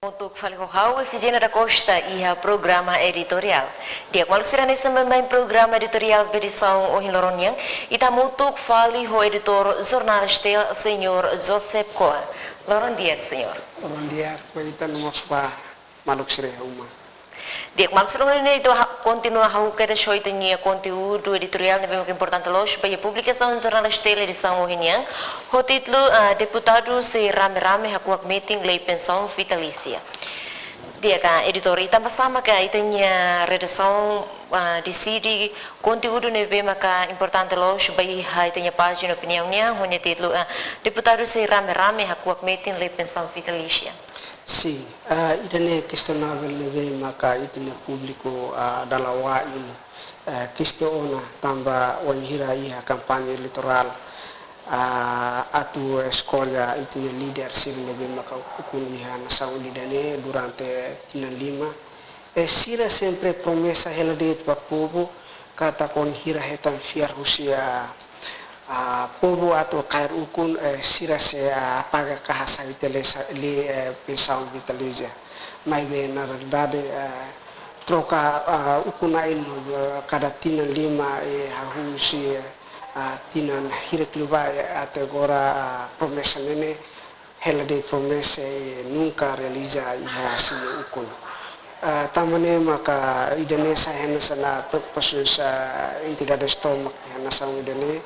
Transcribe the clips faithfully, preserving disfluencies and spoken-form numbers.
Hamutuk fali ho ha'u, Efigénia da Costa, iha programa editoriál. Di'ak maluk sira, hanesan baibain programa editoriál ba edisaun ohin loron nian, ita hamutuk fali ho editór Jornál STL, Señór Joseph Koa. Loron di'ak, Señór. Loron di'ak ba ita no mós ba maluk sira iha uma. Di'ak maluk sira, ohin ne'e ita ha-, kontinua hahuka ida shoi ita-nia konteúdu editoriál ne'ebé maka importante loos ba iha publikasaun Jornál STL edisaun ohin nian, ho títulu, ah, Deputadu sei rame-rame hakuak metin lei pensaun vitalísia. Di'ak, editór, i tanba sá maka ita-nia redasaun, ah, deside konteúdu ne'ebé maka importante loos ba iha ita-nia pájina opiniaun nian, ho nia títulu, ah, Deputadu sei rame-rame hakuak metin lei pensaun vitalísia? Sin, ah, ida-ne'e kestionavel ne'ebé maka ita-nia públiku, ah, dala wa'in, ah, kestiona tanba wainhira iha kampaña eleitorál, ah, atu eskolla ita-nia líder sira ne'ebé maka ukun iha nasaun ida-ne'e durante tinan lima. Eh, sira sempre promesa hela de'it ba povu, katak wainhira hetan fiar husi, ah, ah, povu atu kaer ukun, eh, sira sei, ah, paga ka hasai tiha lei sa-, lei, eh, pensaun vitalísia. Maibé na realidade, eh, troka, ah, ukun-na'in, eh, kada tinan lima, eh, hahú husi, eh, ah, tinan hirak liubá, eh, até agora, ah, promesa ne'e ne'e hela de'it promesa i nunka realiza iha sira-nia ukun. Ah, tanba ne'e maka ida-ne'e sai hanesan preokupasaun, ah, entidades tomak iha nasaun ida-ne'e,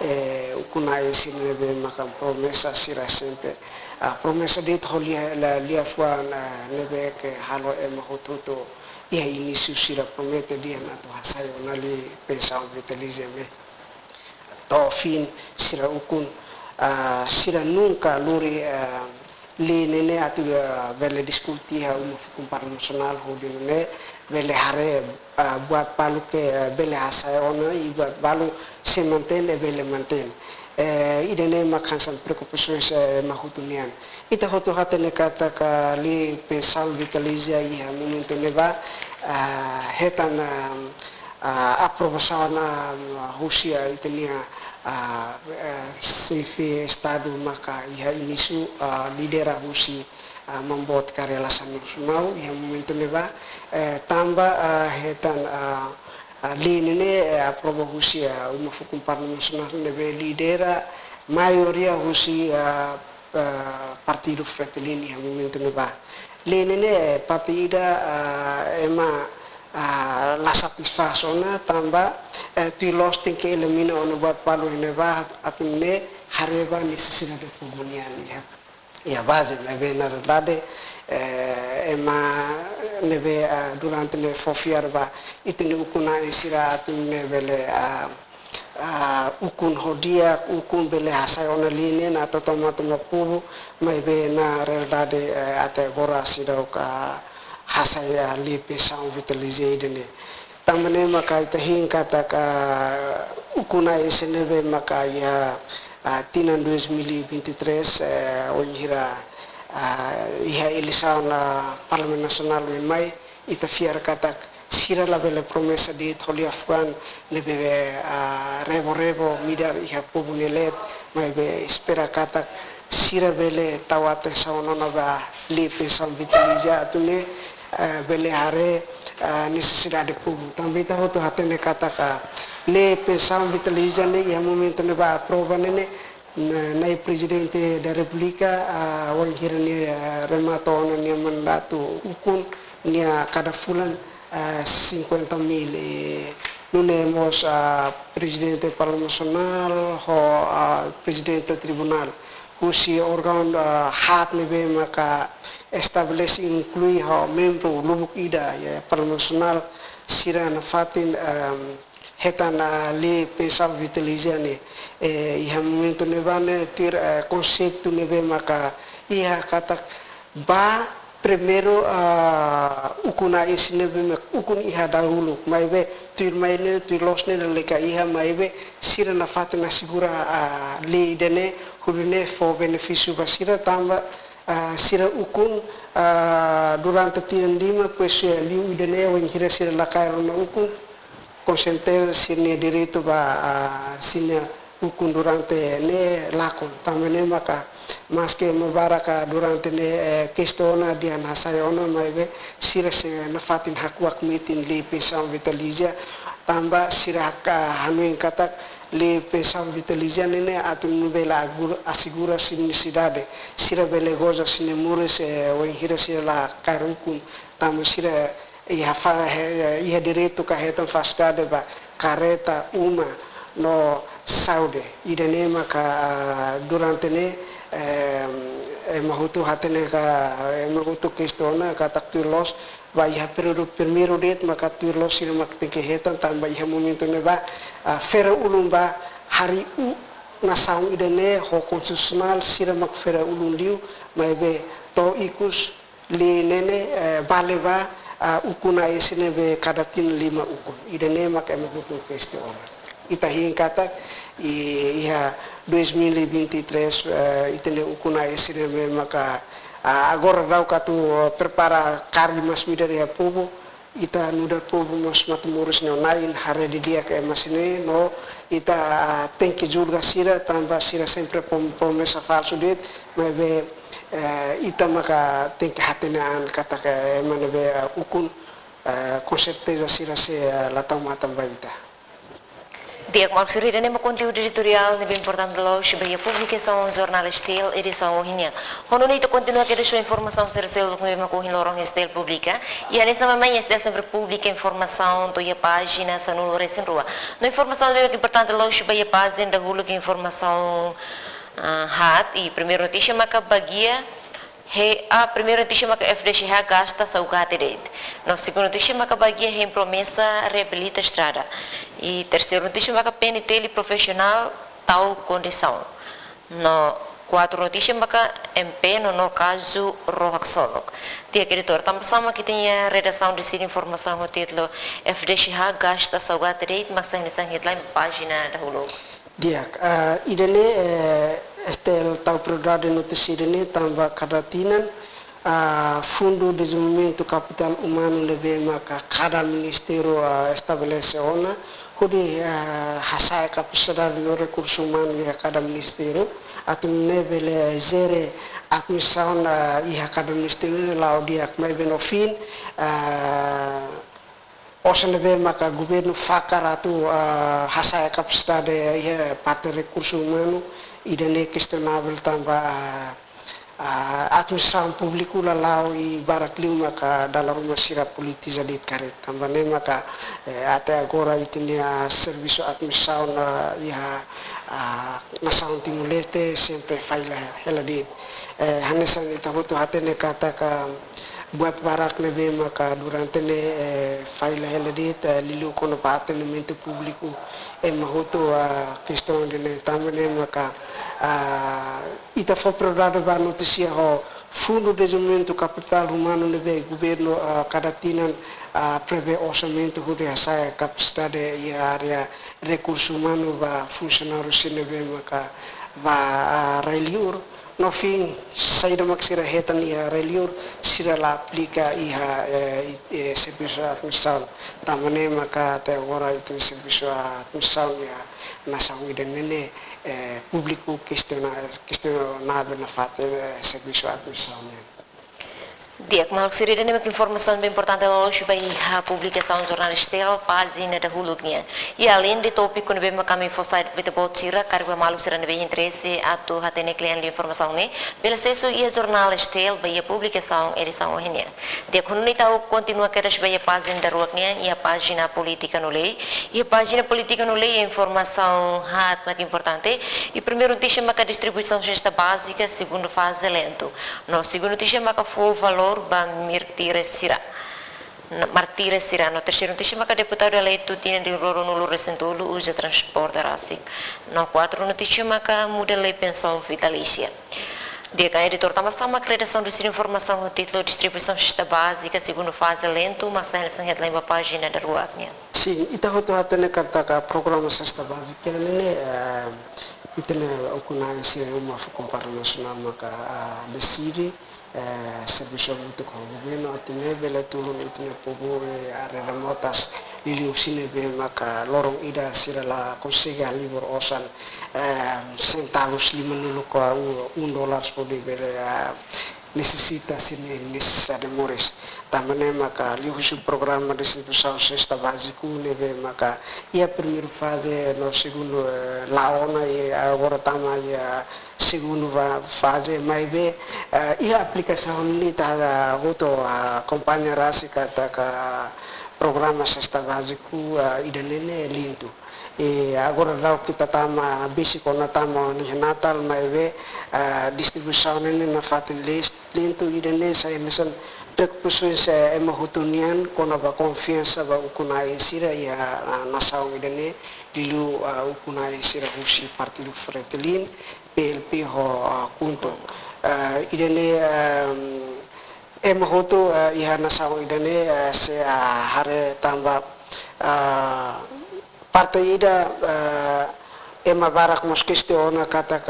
eh, ukun-na'in sira ne'ebé maka promesa sira sempre, ah, promesa de'it ho lia-, la-, liafuan, ah, ne'ebé ke halo ema hotu-hotu iha inísiu sira promete dehan atu hasai ona lei pensaun vitalísia ne'e. To'o fin sira ukun, ah, sira nunka lori, ah, lei ne'e ne'e atu, ah, bele diskute iha Uma Fukun Parlamentu Nasionál hodi nune'e bele haree, ah, buat balu ke, ah, bele hasai ona i buat balu sei mantein, eh, bele mantein. Eh, ida-ne'e mak hanesan preokupasaun, eh, ema hotu nian. Ita hotu hatene katak lei pensaun vitalísia iha momentu ne'ebá, ah, hetan, ah, ah, aprovasaun, ah, husi, ah, ita-nia, ah, eh, xefe Estadu maka iha inísiu, ah, lidera husi, ah, Maun-boot Kay Rala Xanana Gusmão iha momentu ne'ebá, eh, tanba, ah, hetan, ah, ah, lei ne'e ne'e, eh, aprova husi, ah, Uma Fukun Parlamentu Nasionál ne'ebé lidera maioria husi, ah, ah, Partidu Fretilin iha momentu ne'ebá. Lei ne'e ne'e, eh, parte ida, ah, ema, ah, la satisfás ona tanba, eh, tuir loos tenke elimina ona buat balu ne'ebá atu nune'e haree ba nesesidade povu nian iha, iha baze, maibé na realidade, eh, ema ne'ebé, ah, durante ne'e fó fiar ba ita-nia ukun-na'in sira atu nune'e bele, ah, ah, ukun ho di'ak, ukun bele hasai ona lei ne'e, na to'o tama-tama povu, maibé na realidade, eh, até agora seidauk hasai, ah, lei pensaun vitalísia ida-ne'e. Tanba ne'e maka ita hein katak ukun-na'in sira ne'ebé maka iha, ah, tinan dois mil e vinte e três, eh, wainhira, ah, iha eleisaun, ah, Parlamentu Nasionál oin mai, ita fiar katak sira labele promesa de'it ho liafuan ne'ebé, ah, rebo-rebo midar iha povu nia leet, maibé espera katak sira bele tau atensaun ona ba lei pensaun vitalísia atu nune'e, ah, bele haree, ah, nesesidade povu. Tanba ita hotu hatene katak lei pensaun vitalísia ne'e iha momentu ne'ebá aprova ne'e ne'e, na, Nai Prezidente da Repúblika, ah, wainhira nia, ah, remata ona nia mandatu ukun, nia kada fulan, ah, cinquenta mil, eh, nune'e mós, ah, Prezidente Parlamentu Nasionál ho, ah, Prezidente Tribunál, husi órgaun, ah, haat ne'ebé maka estabelese, inklui ho membru lubuk ida iha Parlamentu Nasionál, sira nafatin, ehm, hetan, ah, lei pensaun vitalísia ne'e, eh, iha momentu ne'ebá ne'e tuir, eh, konseitu ne'ebé maka iha katak ba primeiru, ah, ukun-na'in sira ne'ebé mak ukun iha dahuluk, maibé tuirmai ne'e, tuir loos ne'e lalika iha, maibé sira nafatin asegura, ah, lei ida-ne'e hodi nune'e fó benefísiu ba sira tanba, ah, sira ukun, ah, durante tinan lima, depois, eh, liu ida-ne'e wainhira sira la kaer ona ukun, konsentra sira-nia direitu ba, ah, sira-nia ukun durante ne'e lakon. Tanba ne'e maka, maske ema barak durante ne'e, eh, kestiona dehan hasai ona, maibé sira sei nafatin hakuak metin lei pensaun vitalísia, tanba sira hak-, hanoin katak lei pensaun vitalísia ne'e ne'e atu nune'e bele agur-, asegura sira-nia nesesidade, sira bele goza sira-nia moris, eh, wainhira sira la kaer ukun, tanba sira iha fa-, eh, iha direitu ka hetan fasilidade ba kareta, uma no saúde. Ida-ne'e maka, ah, durante ne'e, eh, ema hotu hatene ka, ema hotu kestiona katak tuir loos, ba iha períodu primeiru de'it maka tuir loos sira mak tenke hetan, tanba iha momentu ne'ebá, ah, fera ulun ba harii nasaun ida-ne'e ho konstitusionál sira mak fera ulun liu, maibé to'o ikus lei ne'e ne'e, eh, bele ba, ah, ukun A S ne'ebé kada tinan lima ukun. Ida-ne'e mak ema hotu kestiona. Ita hein katak, i-, iha dois mil e vinte e três, eh, ita-nia ukun A S ne'ebé maka, ah, agora daudaun atu, eh, prepara karik masin midar iha povu, ita nu'udar povu mós matan-moris ne'e na'in haree didi'ak ema sira-ne'e no ita, ah, tenke julga sira tanba sira sempre prom-, promesa falsu de'it, maibé, eh, ita maka tenke hatene an katak ema ne'ebé, eh, ukun, eh, konserteza sira sei, eh, la tau matan ba ita. Di'ak, maluk sira, ida-ne'e mak konteúdu editoriál ne'ebé importante loos ba iha publikasaun Jornál STL edisaun ohin nian. Ho nune'e ita kontinua kedas ho informasaun sira seluk ne'ebé mak ohin loron STL publika. I hanesan mai S T L sempre publika informasaun to'o iha pájina sanulu-resin-rua. No informasaun ne'ebé mak importante loos ba iha pájina dahuluk informasaun, ah, haat, i primeiru notísia maka Baguia, he, ah, primeiru notísia maka F D C H gasta saugati de'it. No segundu notísia maka Baguia hein promesa reabilita estrada. I terseiru notísia maka P N T L profisionál tau kondisaun. No kuatru notísia maka M P nono kazu rohan-solok. Di'ak editór, tanba sá mak ita-nia redasaun deside informasaun ho títulu F D C H gasta saugati de'it mak sai hanesan headline pájina dahuluk? Di'ak, ah, ida-ne'e, eh, STL tau prioridade notísia ida-ne'e tanba kada tinan, ah, Fundu Dezenvolvimentu Kapitál Umanu ne'ebé maka kada ministériu, ah, estabelese ona, hodi, ah, hasa'e kapasidade no rekursu umanu iha kada ministériu, atu nune'e bele jere administrasaun, ah, iha kada ministériu ne'e la'o di'ak, maibé no fim, ah, osan ne'ebé maka governu fakar atu, ah, hasa'e kapasidade iha parte rekursu umanu, ida-ne'e kestionavel tanba, ah, ah, administrasaun públiku la la'o i barak liu maka dala ruma sira politiza de'it karik. Tanba ne'e maka, eh, até agora ita-nia servisu administrasaun, ah, iha, ah, nasaun Timor-Leste sempre falla hela de'it. Eh, hanesan ita hotu hatene katak buat barak ne'ebé maka durante ne'e, eh, falla hela de'it, eh, liuliu kona-ba atendimentu públiku, ema hotu, ah, kestiona ida-ne'e tanba ne'e maka, ah, ita fó prioridade ba notísia ho Fundu Dezenvolvimentu Kapitál Umanu ne'ebé governu, ah, kada tinan, ah, prevee orsamentu hodi hasa'e kapasidade iha área rekursu umanu ba funsionáriu sira ne'ebé maka ba, ah, rai-liur. No fim, saida mak sira hetan iha rai-liur, sira la aplika iha, eh, i-, eh, servisu administrasaun. Tanba ne'e maka até agora ita-nia servisu administrasaun iha nasaun ida-ne'e ne'e, eh, públiku kestiona, kestiona nabe nafatin, eh, servisu administrasaun nian. Di'ak, maluk sira, ida-ne'e mak informasaun ne'ebé importante loos ba iha publikasaun Jornál STL pájina dahuluk nian. I aleinde tópiku ne'ebé mak ami fó sai ba ita-boot sira, karik ba maluk sira ne'ebé interese atu hatene kle'an liu informasaun ne'e, bele asesu iha Jornál STL ba iha publikasaun edisaun ohin nian. Di'ak, ho nune'e ita kontinua kedas ba iha pájina daruak nian, iha pájina polítika no lei. Iha pájina polítika no lei informasaun haat mak importante. I primeiru notísia maka distribuisaun sesta bázika segundu faze lentu. No segundu notísia maka fó valór ba mártires sira. No, mártires sira. No terseiru notísia maka deputadu eleitu tinan rihun rua ruanulu-resin-tolu uza transporte rasik. No kuatru notísia maka muda lei pensaun vitalísia. Di'ak, editór, tanba sá mak redasaun deside informasaun ho títulu distribuisaun sesta bázika segundu faze lentu mak sai hanesan headline ba pájina daruak nian? Sin, ita hotu hatene katak programa sesta bázika ne'e, eh, ita-nia ukun-na'in sira Uma Fukaun Parlamentu Nasionál maka, ah, deside, eh, servisu hamutuk ho governu atu nune'e bele tulun ita-nia povu iha área remotas Liuliu husi ne'ebé maka loron ida sira la konsege halibur osan, eh, sentavus limanulu ka u-, un dólar hodi bele, eh, nesesita sira-nia nesesidade moris. Tanba ne'e maka liuhusi programa distribuisaun sesta báziku ne'ebé maka iha primeira faze no segundu, eh, la'o ona i agora tama iha segundu va-, faze maibé, eh, iha aplikasaun ne'e ita hotu akompaña rasik katak programa sesta báziku, eh, ida-ne'e ne'e lentu. I agora daudaun ita tama besik ona tama ona iha Natal maibé, eh, distribuisaun ne'e nafatin lis-, lentu ida-ne'e sai hanesan preokupasaun, eh, ema hotu nian kona-ba konfiansa ba ukun-na'in sira iha, ah, nasaun ida-ne'e, liuliu, ah, ukun-na'in sira husi Partidu Fretilin, P L P ho, ah, KHUNTO. Ah, ida-ne'e, ehm, ema hotu, ah, iha nasaun ida-ne'e, ah, sei, ah, haree tanba, ah, parte ida, ah, ema barak mós kestiona katak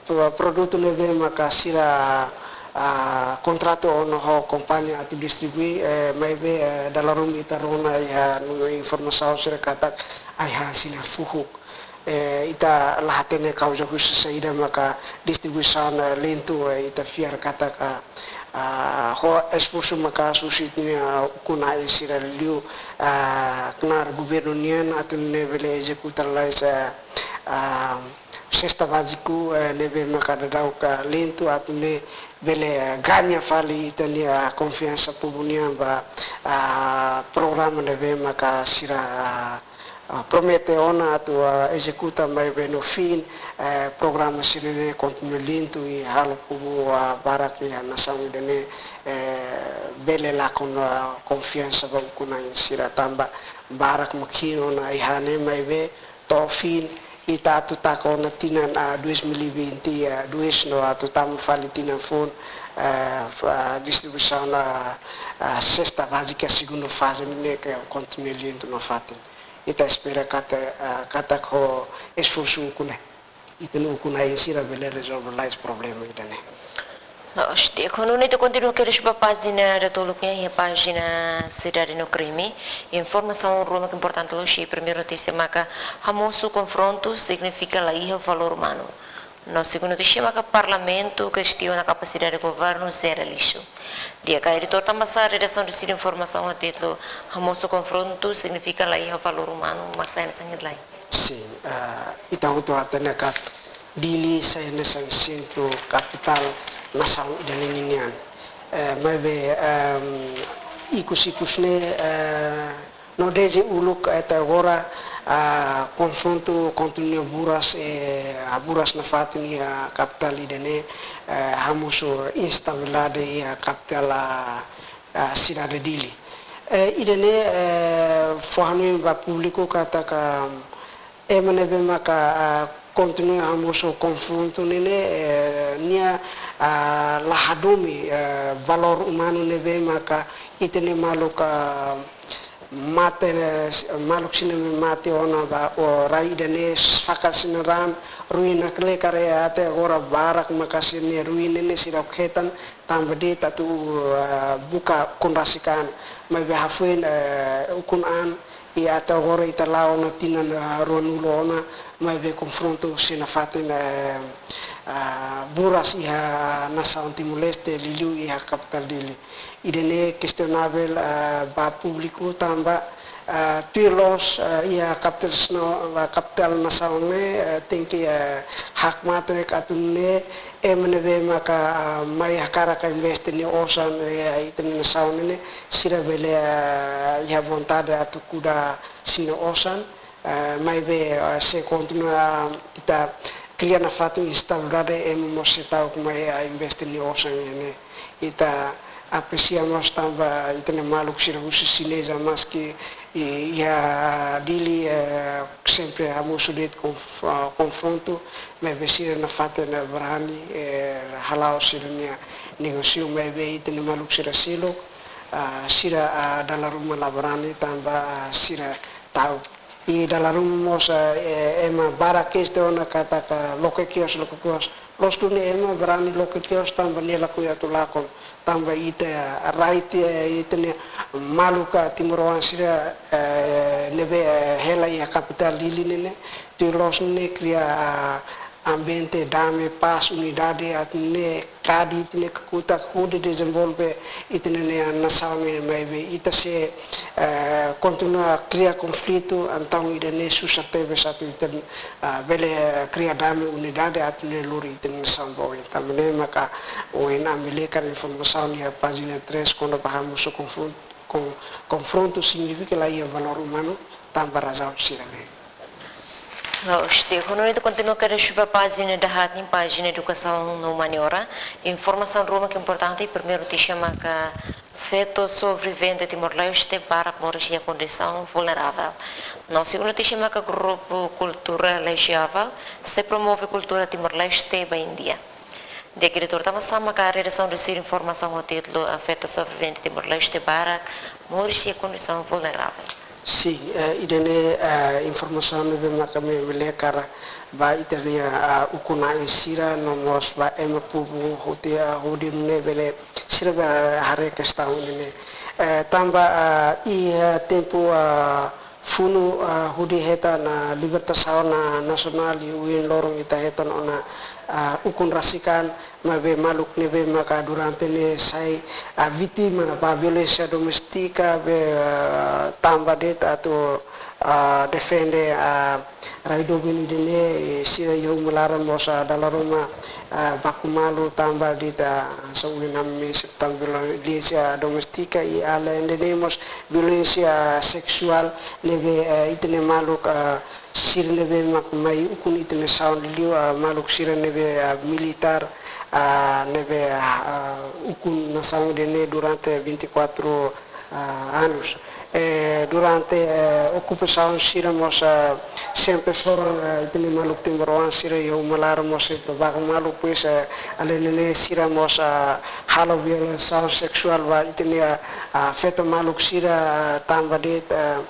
pro-, produtu ne'ebé maka sira, ah, kontratu ona ho kompañia atu distribui, eh, maibé, eh, dala ruma ita rona iha no informasaun sira katak ai-han sira fuhuk. Eh, ita la hatene kauza husi saida maka distribuisaun, eh, lentu, eh, ita fiar katak, ah, ho esforsu maka'as husi ita-nia ukun-na'in sira liu, ah, knaar governu nian atu nune'e bele ezekuta lalais, eh, ah, sesta báziku, eh, ne'ebé maka daudaun ka lentu atu nune'e bele, eh, gaña fali ita-nia konfiansa povu nian ba, ah, programa ne'ebé maka sira, ah, ah, promete ona atu, ah, ezekuta maibé no fin, eh, programa sira-ne'e kontinua lentu i halo povu, ah, barak iha nasaun ida-ne'e, eh, bele lakon, ah, konfiansa ba ukun-na'in sira tanba barak mak hein ona ai-han ne'e maibé to'o fin ita atu taka ona tinan, ah, dois mil e vinte e dois no atu tama fali tinan foun, ah, fa-, distribuisaun, ah, ah, sesta bázika segundu faze ne'e ke kontinua lentu nafatin. Ita espera katak, ah, katak ho esforsu ukun-na'in, ita-nia ukun-na'in sira bele rezolve lalais problema ida-ne'e. Loos, di'ak, ho nune'e ita kontinua kedas ba pájina datoluk nian, iha pájina Sidade no Krime. Informasaun ruma ke importante loos, primeiru notísia maka hamosu konfrontu signifika la iha valór umanu. No segundu notísia maka Parlamentu kestiona kapasidade governu jere lixu. Di'ak, editór, tanbasá redasaun deside informasaun ho títulu hamosu konfrontu signifika la iha valór umanu, mak sai hanesan headline? Sin, ah, ita hotu hatene katak Dili sai hanesan sentru kapitál nasaun ida-ne'e nian. Eh, maibé, ehm, ikus-ikus ne'e, eh, no dezde uluk até agora, ah, konfrontu kontinua buras, eh, haburas nafatin iha kapitál ida-ne'e, eh, hamosu instabilidade iha kapitál, ah, ah, sidade Dili. Eh, ida-ne'e, eh, fó hanoin ba públiku katak ema ne'ebé maka, ah, kontinua hamosu konfrontu ne'e ne'e, eh, nia, ah, la hadomi, eh, valór umanu ne'ebé maka ita-nia maluk, ah, mate, eh, maluk sira ne'ebé mate ona ba, o rai ida-ne'e fakat sira-nia raan, ruin nakle kare até agora barak maka sira-nia ruin ne'e ne'e seidauk hetan, tanba de'it atu, ah, buka ukun rasik an, maibé hafoin, eh, ukun an, i até agora ita la'o ona tinan, ah, ruanulu ona, maibé konfrontu sei nafatin, eh, ah, buras iha nasaun Timor-Leste, liuliu iha kapitál Dili. Ida-ne'e kestionavel, ah, ba públiku tanba, ah, tuir loos, ah, iha kapitál sna-, ah, kapitál nasaun ne'e, ah, tenke, ah, hakmatek atu nune'e ema ne'ebé maka, ah, mai hakarak investe nia osan, eh, ita-nia nasaun ne'e, sira bele, ah, iha vontade atu kuda sira-nia osan, ah, maibé, ah, se kontinua ita kria nafatin instabilidade, ema mós sei ta'uk mai, ah, investe nia osan iha ne'e. Ita apresia mós tanba ita-nia maluk sira husi Xineza maski i-, iha Dili, eh, sempre hamosu de'it konf-, ah, konfrontu, maibé sira nafatin ne'e brani, eh, hala'o sira-nia negósiu, maibé ita-nia maluk sira seluk, ah, sira, ah, dala ruma la brani tanba, ah, sira ta'uk. I dala ruma mós, eh, ema barak kestiona katak loke kios, loke kios, Loos duni ema brani loke kios tanba nia lakohi atu lakon. Tanba ita rai ita, ita-nia maluk timoroan sira, eh, ne'ebé, eh, hela iha kapitál Dili ne'e, tuir loos ne'e kria, ah, ambiente dame, pás, unidade, atu nune'e kadi ita-nia kakutak hodi dezenvolve ita-nia nasaun ne'e, maibé ita se, eh, kontinua kria konflitu, entaun ida-ne'e susar tebes atu ita, ah, bele, eh, kria dame, unidade atu nune'e lori ita-nia nasaun ba oin. Tanba ne'e maka ohin ami lekar informasaun iha pájina três kona-ba hamosu konfron-, kon-, konfrontu signifika la iha valór umanu tanba razaun sira-ne'e. Loos, di'ak, ho nune'e ita kontinua kedas ba pájina dahaat nia, pájina edukasaun no humaniora. Informasaun ruma ke importante, primeiru notísia maka feto sobrevivente Timor-Leste barak moris iha kondisaun vulneravel. No segundu notísia maka grupu kultura Lejavel sei promove kultura Timor-Leste ba Índia. Di'ak, editór, tanbasá maka redasaun deside informasaun ho títulu, eh, feto sobrevivente Timor-Leste barak moris iha kondisaun vulneravel? Sin, eh, ida-ne'e, eh, informasaun ne'ebé maka ami, ami lekar ba ita-nia, ah, ukun-na'in sira no mós ba ema povu hotu, ah, hodi nune'e bele sira bele haree kestaun ida-ne'e. Eh, tanba, ah, iha tempu, ah, funu, ah, hodi hetan libertasaun nasionál, i ohin loron ita hetan ona, ah, ukun rasik an, maibé maluk ne'ebé maka durante ne'e sai, ah, vítima ba violénsia doméstika be, ah, tanba de'it atu, ah, defende, ah, rai doben ida-ne'e, eh, sira iha uma laran mós, ah, dala ruma, ah, baku malu tanba de'it, ah, hanesan ohin ami mensiona tan violénsia doméstika i alende ne'e mós violénsia seksuál ne'ebé, eh, ita-nia maluk, ah, sira ne'ebé mak mai ukun ita-nia nasaun liuliu, ah, maluk sira ne'ebé, ah, militár, ah, ne'ebé, ah, ukun nasaun ida-ne'e durante vinte e quatro, ah, anos. Eh, durante, eh, okupasaun sira mós, ah, sempre soran, ah, ita-nia maluk timoroan sira iha uma laran mós sempre baku malu, pois, eh, alende ne'e sira mós, ah, halo violasaun seksuál ba ita-nia, ah, ah, feto maluk sira, ah, tanba de'it, ah,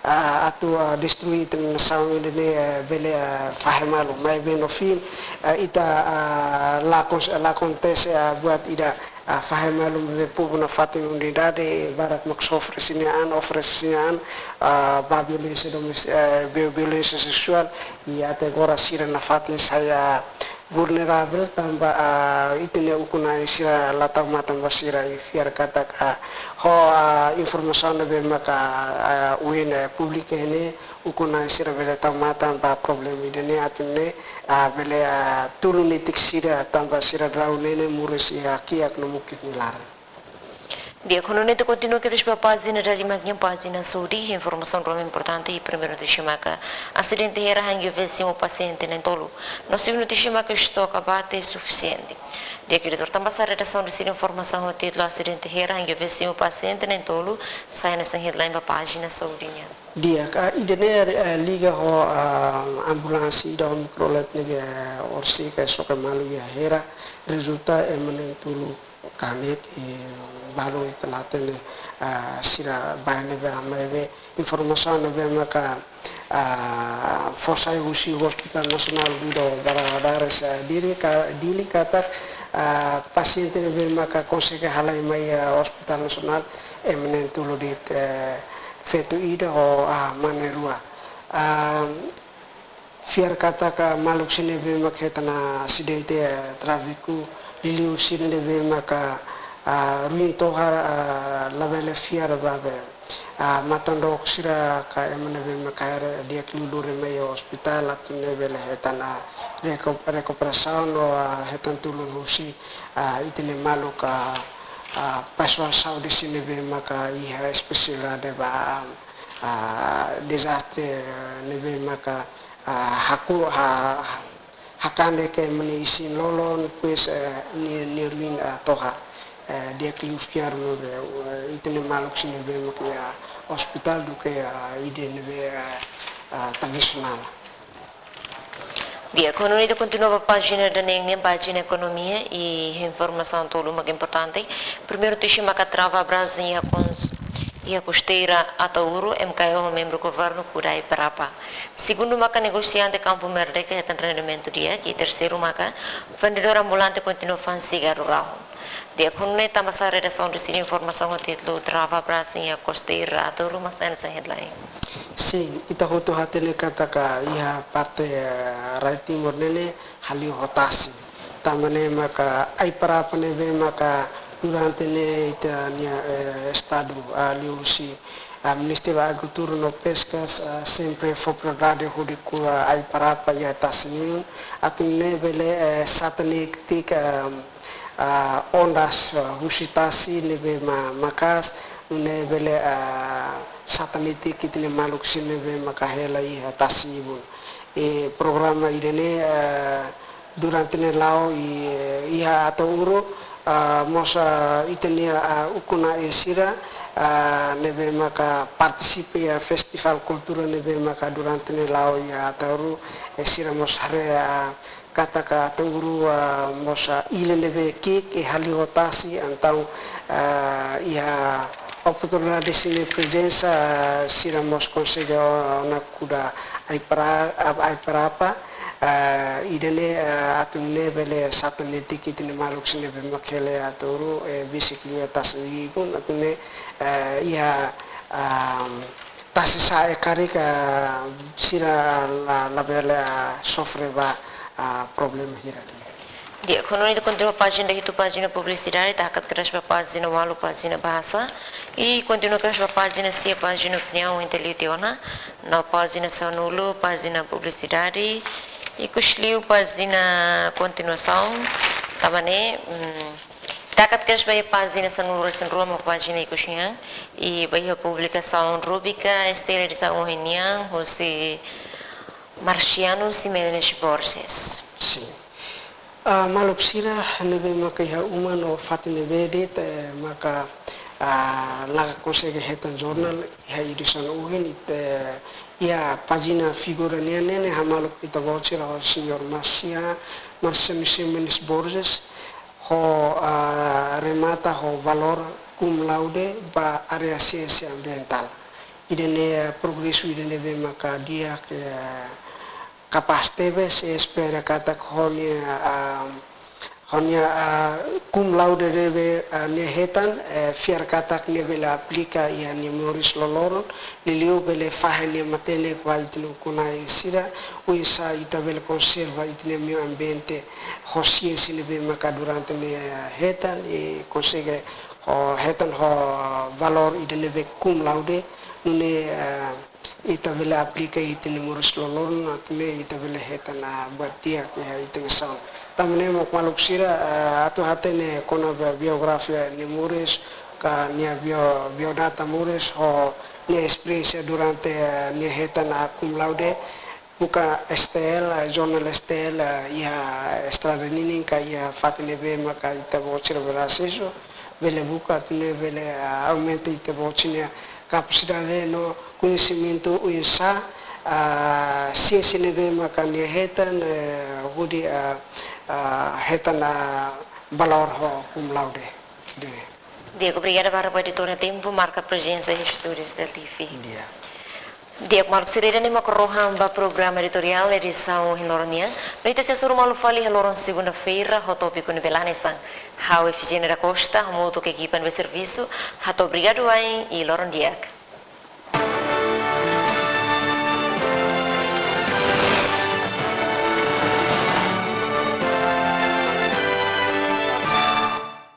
ah, atu, ah, destrui ita-nia nasaun ida-ne'e, eh, bele, ah, fahe malu. Maibé no fim, ah, ita, ah, la akon-, la akontese, ah, buat ida, ah, fahe malu maibé povu nafatin unidade barak mak sofre sira-nia an, oferese sira-nia an, ah, ba violénsia domes-, eh, vi-, violénsia seksuál, i até agora sira nafatin sai, ah, vulneravel tanba, ah, ita-nia ukun-na'in sira la tau matan ba sira, i fiar katak, ah, ho, ah, informasaun ne'ebé maka, ah, ohin, eh, publika ne'e, ukun-na'in sira bele tau matan ba problema ida-ne'e atu nune'e, ah, bele, ah, tulun netik sira tanba sira daudaun ne'e moris iha kiak no mukit nia laran. Di'ak, ho nune'e ita kontinua kedas ba pájina dalimak nian, pájina saúde, informasaun ruma importante, i primeiru notísia maka asidente Hera hangge vesi simu pasiente na'in-tolu. No segundu notísia maka estok abate sufisiente. Di'ak, editór, tanbasá redasaun deside informasaun ho títulu asidente Hera hangge vesi simu pasiente na'in-tolu sai hanesan headline ba pájina saúde nian? Di'ak, ah, ida-ne'e, eh, liga ho, ah, ambulánsia ida ho mikrolet ne'ebé, eh, horisehik, eh, soke malu iha Hera, rezulta ema na'in-tolu kanek, i balu ita la hatene, ah, sira ba ne'ebé, maibé informasaun ne'ebé maka, ah, fó sai husi Hospital Nasionál Guido Valadares, ah, Dili ka-, Dili katak, ah, pasiente ne'ebé maka konsege halai mai, ah, Hospital Nasionál, ema na'in-tolu de'it, eh, feto ida ho, ah, mane rua. Ah, fiar katak maluk sira ne'ebé mak hetan asidente, eh, tráfiku, liuliu sira ne'ebé maka, ah, ruin tohar, ah, labele fiar ba be, ah, matan-dook sira ka ema ne'ebé mak haer di'ak liu lori mai ospitál atu nune'e bele hetan, ah, reko-, rekuperasaun no, ah, hetan tulun husi, ah, ita-nia maluk, ah, ah, pesoál saúde sira ne'ebé maka iha espesialidade ba, ah, dezastre, ah, ne'ebé maka, ah, haku-, ha-, hakanek ema nia isin-lolon, depois, eh, nia, nia ruin, ah, tohar. Eh, di'ak liu fiar maibé, eh, ita-nia maluk sira ne'ebé mak iha ospitál duké, ah, ida ne'ebé, eh, ah, tradisionál. Di'ak, ho nune'e ita kontinua ba pájina daneen nian, pájina ekonomia, i informasaun tolu mak importante. Primeiru notísia maka trava abraza iha kons-, iha Kosteira Ataúro, M K L ho membru governu kuda Aiparapa. Segundu maka negosiante kampu merdeka hetan rendimentu di'ak, i terseiru maka vendedór ambulante kontinua fa'an sigarru rahun. Di'ak, ho nune'e tanba sá redasaun deside informasaun ho títulu Trava Brasil iha Kosteira Ataúro, mak sai hanesan headline? Sin, ita hotu hatene katak iha parte, eh, rai Timor ne'e ne'e hale'u ho tasi. Tanba ne'e maka Aiparapa ne'ebé maka durante ne'e ita-nia, eh, estadu, ah, liuhusi, ah, Ministériu Agrikultura no Peskas, ah, sempre fó prioridade hodi kura Aiparapa iha tasi nian, atu nune'e bele, eh, satan netik, ah, ah, ondas, ah, husi tasi ne'ebé ma-, maka'as, nune'e bele, ah, satan netik ita-nia maluk sira ne'ebé maka hela iha tasi ibun. I programa ida-ne'e, ah, durante ne'e la'o i, eh, iha Ataúro, ah, mós, ah, ita-nia, ah, ukun-na'in sira, ah, ne'ebé maka partisipa iha festivál kultura ne'ebé maka durante ne'e la'o iha Ataúro, eh, sira mós haree, ah, katak Ataúro, ah, mós, ah, illa ne'ebé ki'ik, i hale'u ho tasi, entaun, ah, iha oportunidade sira-nia prezensa, ah, sira mós konsege ona kuda Aipara-, Aiparapa, ah, ida-ne'e, ah, atu nune'e bele satan netik ita-nia maluk sira ne'ebé mak hela iha Ataúro, eh, besik liu iha tasi ibun, atu nune'e, eh, iha, ah, tasi sa'e karik, ah, sira la, labele, ah, sofre ba, ah, problema hirak. Di'ak, ho nune'e ita kontinua pájina dahitu, pájina publisidade, ita hakat kedas ba pájina ualu, pájina bahasa. I kontinua kedas ba pájina sia, pájina opiniaun, ita liu tiha ona. No pájina sanulu, pájina publisidade. Ikusliu pájina kontinuasaun. Tanba ne'e, mm, ita hakat kedas ba iha pájina sanulu-resin-rua mak pájina ikus nian. I ba iha publikasaun rúbrika S T L edisaun ohin nian, husi Marciano Ximenes Borges. Sin. Ah, maluk sira ne'ebé maka iha uma no fatin ne'ebé de'it, eh, maka, ah, la konsege hetan jornál iha edisaun ohin, ita, iha pájina figura nian ne'e ne'e hamaluk ita-boot sira ho señór Marcia-, Marciano Ximenes Borges, ho, ah, remata ho valór cum laude ba área siénsia ambientál. Ida-ne'e, eh, progresu ida ne'ebé maka di'ak, eh, kapás tebes, i espera katak ho nia, ah, ho nia, ah, cum laude ne'ebé, ah, nia hetan, eh, fiar katak nia bele aplika iha nia moris loroloron, liuliu bele fahe nia matenek ba ita-nia ukun-na'in sira, oinsá ita bele konserva ita-nia meiu ambiente ho siénsia ne'ebé maka durante nia hetan, i konsege ho hetan ho valór ida ne'ebé cum laude, nune'e, eh, ita bele aplika iha ita-nia moris loroloron, atu nune'e ita bele hetan, ah, buat di'ak iha ita-nia nasaun. Tanba ne'e mak maluk sira, eh, atu hatene kona-ba biografia nia moris, ka nia bio-, biodata moris, ho nia esperiénsia durante, eh, nia hetan, ah, cum laude, buka S T L, eh, jornál S T L, eh, iha estrada ninin ka iha fatin ne'ebé maka ita-boot sira bele asesu, bele buka atu nune'e bele, eh, aumenta ita-boot sira-nia kapasidade no koñesimentu oinsá, ah, siénsia ne'ebé maka nia hetan, eh, hodi, ah, ah, hetan, ah, valór ho cum laude. Di'ak. Di'ak, obrigada barak ba editór nia tempu, marka prezensa iha estúdiu S T L T V. Di'ak. Di'ak, maluk sira, ida-ne'e mak rohan ba programa editoriál edisaun ohin loron nian. No ita sei hasoru malu fali iha loron segunda-feira ho tópiku ne'ebé la hanesan. Ha'u Efigénia da Costa, hamutuk ho ekipa ne'ebé servisu, hato'o obrigadu wa'in i loron di'ak.